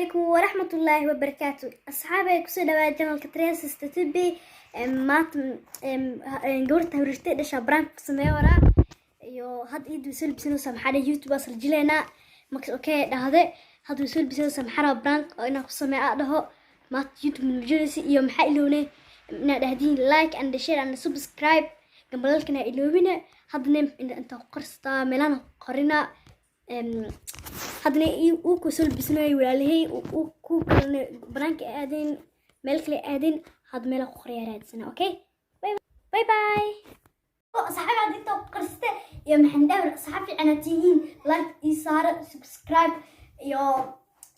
Calaykum waraxmatullaahi wabarakaatu. Asxaabay, kusoo dhawaada channelka Tresister TV. Maanta gabarta hawrirtay dhashaa prank ku sameeyo waraa iyo hadda iid way soo labsanaysaa. Maxaa dhahay, YouTube asal jileynaa markas. Okay dhahde, hadda way soo labsanaysaa. Maxaa rabaa prank oo inaan ku sameeyo aa dhaho maanta YouTube nalajinaysa iyo maxaa ilownay inaad dhahdiin like and share and subscribe, gambalalkana iloobina. Haddana inta ku qarsataa meelana ku qarinaa. Haddana uu ku soo labisanayo walaalahey, uu ku kalena banaanka aadeen, meel kale aadeen. Hadda meela ku qoriyaa raadsana. Okay, bye bye asxaabi. Hadda inta ku qariste iyo maxaan dhahay, asxaab fiican tihiin, like ii saara, subscribe iyo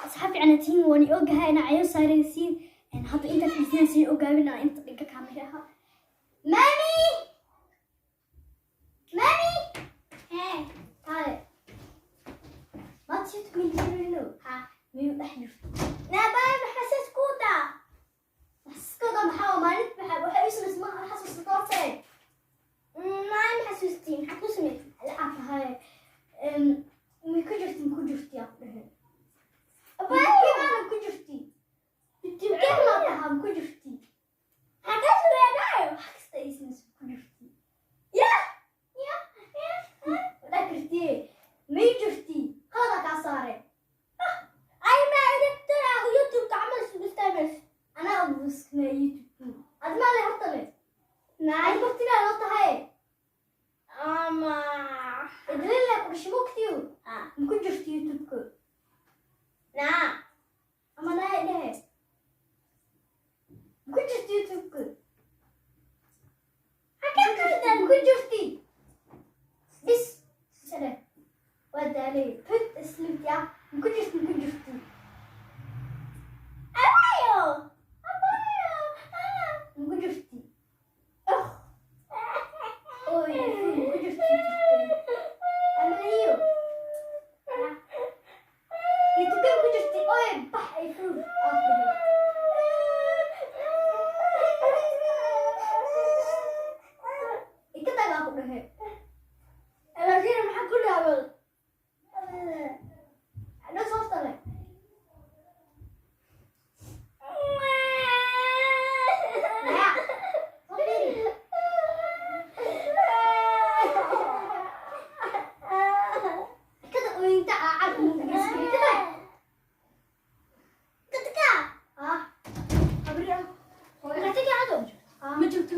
asxaab fiican tihiin. Waan i ogahay inaa cayo saaraysiin. Hadda inta fiirsanaysiin sii ogaabin inta dhiga kaamiraha. Mami, mami. Hee. Kaale. Maanta YouTube ma Ha. miyuu dhex jirto? Naabay, maxaa kuuta? Iskada maxaa maalin maxaa waxay u samaysay, ma xasuusta hortay? Maan xasuustiin, maxaa ku sameysay? Lacag tahay. Mi ku jirti, ku jirti yaa ku dhahay. Abay, maana ku jirti. YouTube la taha ku jirti. Maxaa ka sameeyay? Wax kasta ay samaysay ku jirti. Ya. Ya. Ya. Wada karti. May jirti. Qalada ka saare. Ay, ma edebtara YouTube ka camal subscribers. Anaa ugu sameeyay YouTube. Ad ma le horta le. Naay. Ay martina loo tahay. Ama. Idrilla ku dhashmuktiyo. Ah. Ma ku jirti YouTube-ka? Na. Ama naa dhehe. Ma ku jirti YouTube-ka? Maxaa ka qaldan? Ma ku jirti? Bis. Sare. Waa daalay. Put asleep ya. Ma ku jirti, ma ku jirti? Abayo. Abayo. Ma ku jirti? Oh. Oy, ma ku jirti YouTube-ka? Ama iyo. YouTube-ka ma ku jirti? Oy, bax ay fur. Ah, dhehe. Ika tagaa ku dhehe. Laakiin maxaa ku dhaawal? Hadhow soo tale. Naya. Soo fiiri. Ikada ooyinta caacal ugu tag. Katika. Ah. Habriya. Katika ado. Ah. Ma joogto.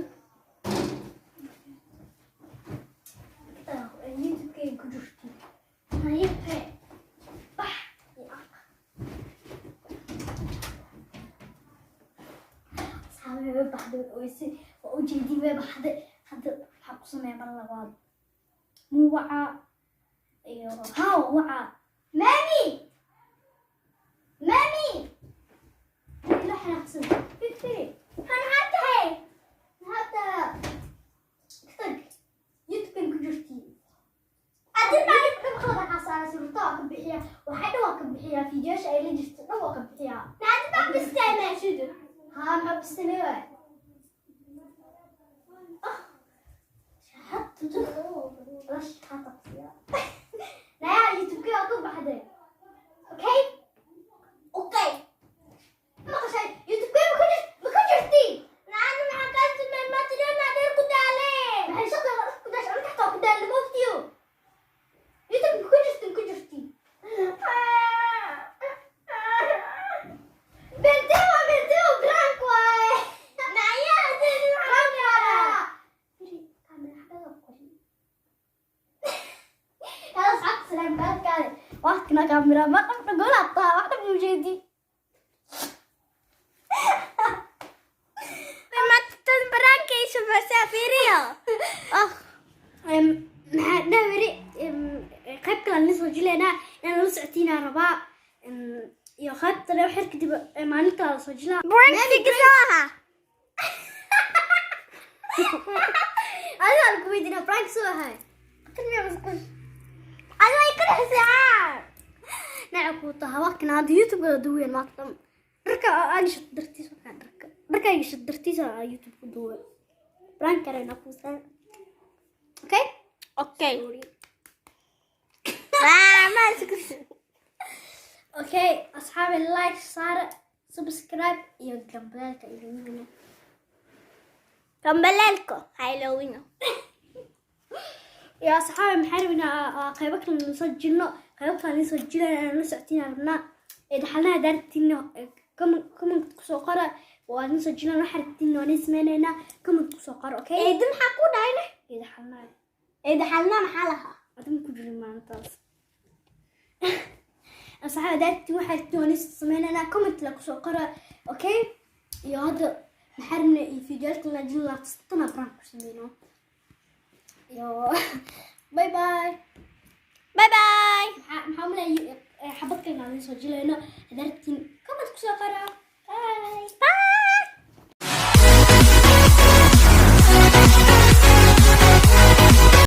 Ikada YouTube-kayga ku jirti. Mayipe. Bax. Asxaabi, way baxday, way ooysay. Waa u jeedin, way baxday. Hadda waxaa ku sameeya mar labaad. Muu wacaa iyo haa wacaa. Mami. Mami. Ila xanaaqsan. Fikri. Maxaa tahay? Hadda tag. YouTube-kan ku jirti. Adi ma dhan qalad waxaa saaray, sawirta waa ka bixiyaa, waxay dhan waa ka bixiyaa, fiidiyoasha ay la jirto dhan waa ka bixiyaa. Adi ma bistaamaashidu. Haa, maxaa bisamee waay? Ah, shaxad la shaxad. Naya, YouTube-kii waa ka baxday. Okay? Okay. Maqashay, YouTube-kii ma ku jirt, ma ku jirti? Naanu maxaa ka sameeyay? Ma tidana dheer ku daale. Maxay shaqada ku daashay? Aniga xataa ku daalay, moogtiyo. YouTube ma ku jirti, ma ku jirti? Benteo, benteo, prank waaye. Naya, Prank waaye. Firi, kaamira xagga ku qori. Hada asxaabta salaam kaal kaale. Waqtina kaamira ma qabta golaata wax dhan ujeedi. Ma tan barankaysa masaafiriyo. Ah, maxaa dhawri qayb kale aan soo jilaynaa inaan la socotiinaa rabaa iyo qaybta leh xir kadib maalin kale la soo jilaa. Prank soo. Adiga aan ku weydiinaa, prank soo ahay. Kan miyaa masquul? Adi way ka dhexsaa. Naca ku taha waqtina hadda YouTube-ka duween maanta dhan. Dharka aan shid dartiis waxaan dharka. Dharka ay shid dartiis aan YouTube ku duween. Prank karayna ku saan. Okay? Okay. Ah, ma Okay, asxaabi, like saara, subscribe iyo gambaleelka ilowina. Gambaleelko ha iloowina. Iyo asxaabi, maxaa rabnaa? Qaybo kale nala soo jilno, qaybo kale nala soo jilayna, nala socotiin rabnaa. Dhaxalnaha daartiina comment kusoo qora. Waa nala soo jilan waxa rabtiin, waa nii sameynaynaa. Comment kusoo qora, okay? Eedo, maxaa ku dhahayne? Dhaxalnaha. Eedo, xalna maxaa lahaa? Adin ku jirin maalintaas. Asxaabi, daartiin waxa rabtiin waa nii sameynaynaa, comment la kusoo qora, okay? Iyo hadda maxaa rabnaa? Iyo fiidiyaalka la jilna tana prank ku sameyno. Iyo bye bye. Bye bye. Maxaa malay xabad kalena aan soo jilayno. Hadartiin comment kusoo qora. Bye. Bye.